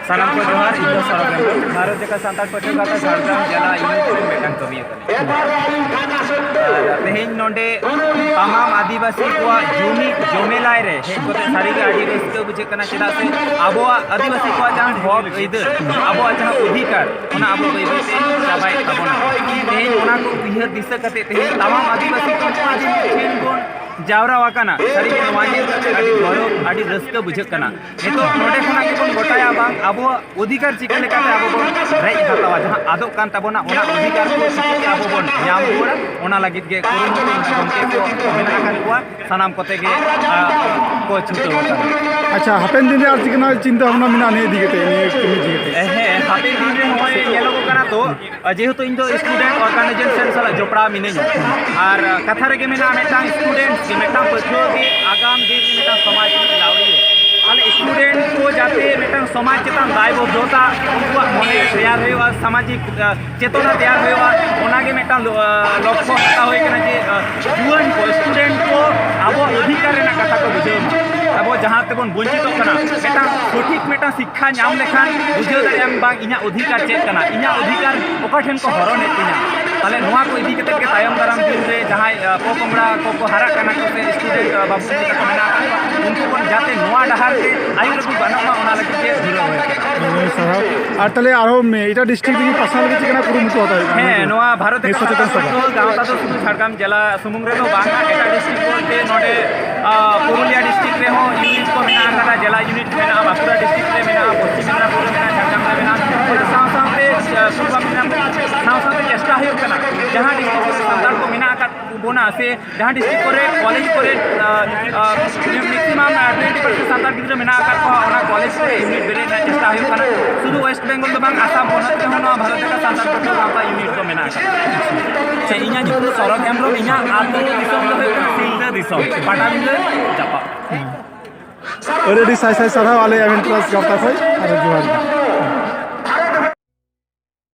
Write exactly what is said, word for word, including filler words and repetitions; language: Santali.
ᱥᱟᱱᱟᱢ ᱠᱚ ᱡᱚᱦᱟᱨ, ᱤᱧ ᱫᱚ ᱥᱚᱨᱚᱵ ᱦᱮᱢᱵᱨᱚᱢ, ᱵᱷᱟᱨᱚᱛ ᱡᱟᱠᱟᱛ ᱥᱟᱱᱛᱟᱲ ᱯᱟᱹᱴᱷᱩᱣᱟᱹ ᱜᱟᱶᱛᱟ ᱡᱷᱟᱲᱜᱨᱟᱢ ᱡᱮᱞᱟ ᱤᱭᱩᱱᱤᱴ ᱨᱮᱱ ᱢᱤᱫᱴᱟᱝ ᱠᱟᱹᱢᱤᱭᱟᱹ ᱠᱟᱱᱟᱹᱧ᱾ ᱟᱨ ᱛᱮᱦᱮᱧ ᱱᱚᱰᱮ ᱛᱟᱢᱟᱢ ᱟᱹᱫᱤᱵᱟᱹᱥᱤ ᱠᱚᱣᱟᱜ ᱡᱩᱢᱤᱫ ᱡᱚᱢᱮᱞᱟᱭ ᱨᱮ ᱦᱮᱡ ᱠᱟᱛᱮ ᱥᱟᱹᱨᱤᱜᱮ ᱟᱹᱰᱤ ᱨᱟᱹᱥᱠᱟᱹ ᱵᱩᱡᱷᱟᱹᱜ ᱠᱟᱱᱟ, ᱪᱮᱫᱟᱜ ᱥᱮ ᱟᱵᱚᱣᱟᱜ ᱟᱹᱫᱤᱵᱟᱹᱥᱤ ᱠᱚᱣᱟᱜ ᱡᱟᱦᱟᱸ ᱦᱚᱠ ᱟᱹᱭᱫᱟᱹᱨ, ᱟᱵᱚᱣᱟᱜ ᱡᱟᱦᱟᱸ ᱚᱫᱷᱤᱠᱟᱨ, ᱚᱱᱟ ᱟᱵᱚ ᱵᱟᱹᱭ ᱵᱟᱹᱭ ᱛᱮ ᱪᱟᱵᱟᱭᱮᱫ ᱛᱟᱵᱚᱱᱟ᱾ ᱛᱮᱦᱮᱧ ᱚᱱᱟ ᱠᱚ ᱩᱭᱦᱟᱹᱨ ᱫᱤᱥᱟᱹ ᱠᱟᱛᱮ ᱛᱮᱦᱮᱧ ᱛᱟᱢᱟᱢ ᱟᱹᱫᱤᱵᱟᱹᱥᱤ ᱠᱚ ᱱᱚᱣᱟ ᱡᱮ ᱢᱤᱫ ᱴᱷᱮᱱ ᱵᱚᱱ ᱡᱟᱣᱨᱟ ᱟᱠᱟᱱᱟ, ᱥᱟᱹᱨᱤᱜᱮ ᱱᱚᱣᱟ ᱧᱮᱞ ᱠᱟᱛᱮ ᱟᱹᱰᱤ ᱜᱚᱨᱚᱵᱽ, ᱟᱹᱰᱤ ᱨᱟᱹᱥᱠᱟᱹ ᱵᱩᱡᱷᱟᱹᱜ ᱠᱟᱱᱟ᱾ ᱱᱤᱛᱚᱜ ᱱᱚᱰᱮ ᱠᱷᱚᱱᱟᱜ ᱜᱮᱵᱚᱱ ᱜᱚᱴᱟᱭᱟ ᱵᱟᱝ ᱟᱵᱚᱣᱟᱜ ᱚᱫᱷᱤᱠᱟᱨ ᱪᱤᱠᱟᱹ ᱞᱮᱠᱟᱛᱮ ᱟᱵᱚ ᱵᱚᱱ ᱨᱮᱡ ᱦᱟᱛᱟᱣᱟ, ᱡᱟᱦᱟᱸ ᱟᱫᱚᱜ ᱠᱟᱱ ᱛᱟᱵᱚᱱᱟ, ᱚᱱᱟ ᱚᱫᱷᱤᱠᱟᱨ ᱠᱚ ᱪᱤᱠᱟᱹᱛᱮ ᱟᱵᱚ ᱵᱚᱱ ᱧᱟᱢ ᱨᱩᱣᱟᱹᱲᱟ, ᱚᱱᱟ ᱞᱟᱹᱜᱤᱫ ᱜᱮ ᱠᱩᱨᱩᱢᱩᱴᱩ ᱜᱚᱢᱠᱮ ᱠᱚ ᱢᱮᱱᱟᱜ ᱟᱠᱟᱫ ᱠᱚᱣᱟ᱾ ᱥᱟᱱᱟᱢ ᱠᱚᱛᱮ ᱜᱮ, ᱟ, ᱠᱚ ᱪᱷᱩᱴᱟᱹᱣ ᱟᱠᱟᱱᱟ᱾ ᱟᱪᱪᱷᱟ, ᱦᱟᱯᱮᱱ ᱫᱤᱱ ᱨᱮ ᱟᱨ ᱪᱮᱫ ᱞᱮᱠᱟᱱᱟᱜ ᱪᱤᱱᱛᱟᱹ ᱵᱷᱟᱵᱽᱱᱟ ᱢᱮᱱᱟᱜᱼᱟ ᱱᱤᱭᱟᱹ ᱤᱫᱤ ᱠᱟᱛᱮ, ᱱᱤᱭᱟᱹ ᱠᱟᱹᱢᱤ ᱤᱫᱤ ᱠᱟᱛᱮ? ᱦᱮᱸ, ᱦᱟᱯᱮᱱ ᱫᱤᱱ ᱨᱮ ᱱᱚᱜᱼᱚᱭ ᱧᱮᱞᱚᱜᱚᱜ ᱠᱟᱱᱟ ᱛᱚ, ᱟᱨ ᱡᱮᱦᱮᱛᱩ ᱤᱧ ᱫᱚ student organization ᱥᱟᱞᱟᱜ ᱡᱚᱯᱲᱟᱣ ᱢᱤᱱᱟᱹᱧᱟ, ᱟᱨ ᱠᱟᱛᱷᱟ ᱨᱮᱜᱮ ᱢᱮᱱᱟᱜᱼᱟ, ᱢᱤᱫᱴᱟᱝ student ᱥᱮ ᱢᱤᱫᱴᱟᱝ ᱯᱟᱹᱴᱷᱩᱣᱟᱹ ᱜᱮ ᱟᱜᱟᱢ ᱫᱤᱱ ᱨᱮ ᱢᱤᱫᱴᱟᱝ ᱥᱚᱢᱟᱡᱽ ᱨᱤᱱᱤᱡ ᱞᱟᱹᱣᱲᱤᱭᱟᱹ᱾ ᱛᱟᱦᱞᱮ student ᱠᱚ ᱡᱟᱛᱮ ᱢᱤᱫᱴᱟᱝ ᱥᱚᱢᱟᱡᱽ ᱪᱮᱛᱟᱱ ᱫᱟᱭᱵᱚᱫᱽᱫᱷᱚᱛᱟ, ᱩᱱᱠᱩᱣᱟᱜ ᱢᱚᱱᱮ ᱛᱮᱭᱟᱨ ᱦᱩᱭᱩᱜᱼᱟ, ᱥᱟᱢᱟᱡᱤᱠ, ᱟ, ᱪᱮᱛᱚᱱᱟ ᱛᱮᱭᱟᱨ ᱦᱩᱭᱩᱜᱼᱟ, ᱚᱱᱟᱜᱮ ᱢᱤᱫᱴᱟᱝ ᱞᱚ-, ᱟ, ᱞᱚᱠᱠᱷᱚ ᱦᱟᱛᱟᱣ ᱦᱩᱭ ᱠᱟᱱᱟ ᱡᱮ, ᱟ, ᱡᱩᱣᱟᱹᱱ ᱠᱚ, student ᱠᱚ ᱟᱵᱚᱣᱟᱜ ᱚᱫᱷᱤᱠᱟᱨ ᱨᱮᱱᱟᱜ ᱠᱟᱛᱷᱟ ᱠᱚ ᱵᱩᱡᱷᱟᱹᱣ ᱢᱟ᱾ ᱟᱵᱚ ᱡᱟᱦᱟᱸ ᱛᱮᱵᱚᱱ ᱵᱚᱧᱪᱤᱛᱚᱜ ᱠᱟᱱᱟ, ᱢᱤᱫᱴᱟᱝ ᱥᱚᱴᱷᱤᱠ ᱢᱤᱫᱴᱟᱝ ᱥᱤᱠᱠᱷᱟ ᱧᱟᱢ ᱞᱮᱠᱷᱟᱱ ᱵᱩᱡᱷᱟᱹᱣ ᱫᱟᱲᱮᱭᱟᱜ ᱟᱢ ᱵᱟᱝ ᱤᱧᱟᱹᱜ ᱚᱫᱷᱤᱠᱟᱨ ᱪᱮᱫ ᱠᱟᱱᱟ, ᱤᱧᱟᱹᱜ ᱚᱫᱷᱤᱠᱟᱨ ᱚᱠᱟ ᱴᱷᱮᱱ ᱠᱚ ᱦᱚᱨᱚᱱᱮᱫ ᱛᱤᱧᱟ᱾ ᱛᱟᱦᱞᱮ ᱱᱚᱣᱟ ᱠᱚ ᱤᱫᱤ ᱠᱟᱛᱮ ᱜᱮ ᱛᱟᱭᱚᱢ ᱫᱟᱨᱟᱢ ᱫᱤᱱ ᱨᱮ ᱡᱟᱦᱟᱸᱭ, ᱟ, ᱯᱚᱼᱯᱚᱝᱲᱟ ᱠᱚᱠᱚ ᱦᱟᱨᱟᱜ ᱠᱟᱱᱟ ᱠᱚ ᱥᱮ student, ᱟ, ᱵᱟᱹᱵᱩ ᱢᱟᱹᱭ ᱛᱟᱠᱚ ᱢᱮᱱᱟᱜ ᱟᱠᱟᱫ ᱠᱚᱣᱟ, ᱩᱱᱠᱩ ᱵᱚᱱ ᱡᱟᱛᱮ ᱱᱚᱣᱟ ᱰᱟᱦᱟᱨ ᱛᱮ ᱟᱹᱭᱩᱨ ᱟᱹᱜᱩ ᱜᱟᱱᱚᱜ ᱢᱟ, ᱚᱱᱟ ᱞᱟᱹᱜᱤᱫ ᱜᱮ ᱫᱷᱩᱨᱟᱹᱣ ᱦᱩᱭ ᱟᱠᱟᱱᱟ᱾ ᱟᱹᱰᱤ ᱥᱟᱨᱦᱟᱣ᱾ ᱟᱨ ᱛᱟᱦᱞᱮ ᱟᱨᱦᱚᱸ ᱢᱮ-, ᱮᱴᱟᱜ district ᱨᱮᱜᱮ ᱯᱟᱥᱱᱟᱣ ᱞᱟᱹᱜᱤᱫ ᱪᱮᱫ ᱞᱮᱠᱟᱱᱟᱜ ᱠᱩᱨᱩᱢᱩᱴᱩ ᱦᱟᱛᱟᱣ ᱦᱩᱭᱩᱜ ᱠᱟᱱᱟ? ᱦᱮᱸ, ᱱᱚᱣᱟ ᱵᱷᱟᱨᱚᱛ ᱱᱤᱭᱟᱹ ᱡᱟᱠᱟᱛ ᱥᱚᱪᱮᱛᱚᱱ ᱥᱟᱱᱛᱟᱲ ᱥᱚᱵᱷᱟ᱾ ᱯᱟᱹᱴᱷᱩᱣᱟᱹ ᱜᱟᱶᱛᱟ ᱫᱚ ᱥᱩᱫᱷᱩ ᱡᱷᱟᱲᱜᱨᱟᱢ ᱡᱮᱞᱟ ᱥᱩᱢᱩᱝ ᱨᱮᱫᱚ ᱵᱟᱝᱟ, ᱮᱴᱟᱜ district ᱵᱚᱞᱛᱮ ᱱᱚᱰᱮ, ᱟ, ᱯᱩᱨᱩᱞᱤᱭᱟ district ᱨᱮᱦᱚᱸ unit ᱠᱚ ᱢᱮᱱᱟᱜ ᱟᱠᱟᱫᱟ, ᱡᱮᱞᱟ unit ᱢᱮᱱᱟᱜᱼᱟ, ᱵᱟᱸᱠᱩᱲᱟ district ᱨᱮ ᱢᱮᱱᱟᱜᱼᱟ, ᱯᱚᱥᱪᱤᱢ ᱢᱮᱫᱽᱱᱟᱯᱩᱨ ᱨᱮ ᱢᱮᱱᱟᱜᱼᱟ, ᱡᱷᱟᱲᱜᱨᱟᱢ ᱨᱮ ᱢᱮᱱᱟᱜᱼᱟ᱾ ᱥᱟᱶ ᱥᱟᱶᱛᱮ, ᱟ, ᱯᱩᱨᱵᱚ ᱢᱮᱫᱽᱱᱟᱯᱩᱨ ᱥᱟᱶ ᱥᱟᱶᱛᱮ ᱪᱮᱥᱴᱟ ᱦᱩᱭᱩᱜ ᱠᱟᱱᱟ, ᱡᱟᱦᱟᱸ district ᱨᱮ ᱥᱟᱱᱛᱟᱲ ᱠᱚ ᱢᱮᱱᱟᱜ ᱟᱠᱟᱫ ᱵᱚᱱᱟ ᱥᱮ ᱡᱟᱦᱟᱸ district ᱠᱚᱨᱮ college ᱠᱚᱨᱮ, ᱟ, ᱟ, maximum, ᱟ, twenty percent ᱥᱟᱱᱛᱟᱲ ᱜᱤᱫᱽᱨᱟᱹ ᱢᱮᱱᱟᱜ ᱟᱠᱟᱫ ᱠᱚᱣᱟ, ᱚᱱᱟ college ᱠᱚᱨᱮ unit ᱵᱮᱨᱮᱫ ᱨᱮᱱᱟᱜ ᱪᱮᱥᱴᱟ ᱦᱩᱭᱩᱜ ᱠᱟᱱᱟ᱾ ᱥᱩᱫᱷᱩ West Bengal ᱫᱚ ᱵᱟᱝ, ᱟᱥᱟᱢ ᱯᱚᱱᱚᱛ ᱨᱮᱦᱚᱸ ᱱᱚᱣᱟ ᱵᱷᱟᱨᱚᱛ ᱡᱟᱠᱟᱛ ᱥᱟᱱᱛᱟᱲ ᱯᱟᱹᱴᱷᱩᱣᱟᱹ ᱜᱟᱶᱛᱟ unit ᱠᱚ ᱢᱮᱱᱟᱜ ᱟᱠᱟᱫᱟ᱾ ᱥᱮ ᱤᱧᱟᱹᱜ ᱧᱩᱛᱩᱢ ᱫᱚ ᱥᱚᱨᱚᱵ ᱦᱮᱢᱵᱨᱚᱢ, ᱤᱧᱟᱹᱜ ᱟᱹᱛᱩ ᱫᱤᱥᱚᱢ ᱫᱚ ᱦᱩᱭᱩᱜ ᱠᱟᱱᱟ ᱥᱤᱞᱫᱟᱹ ᱫᱤᱥᱚᱢ, ᱯᱟᱴᱟᱵᱤᱸᱫᱷᱟᱹ ᱡᱟᱯᱟᱜ᱾ ᱟᱹᱰᱤ ᱟᱹᱰᱤ ᱥᱟᱭ ᱥᱟᱭ ᱥᱟᱨᱦᱟᱣ ᱟᱞᱮ ᱮᱵᱷᱮᱱ ᱯᱞᱟᱥ ᱜᱟᱶᱛᱟ ᱠᱷᱚᱱ, ᱟᱨ ᱡᱚᱦᱟᱨ ᱜᱮ᱾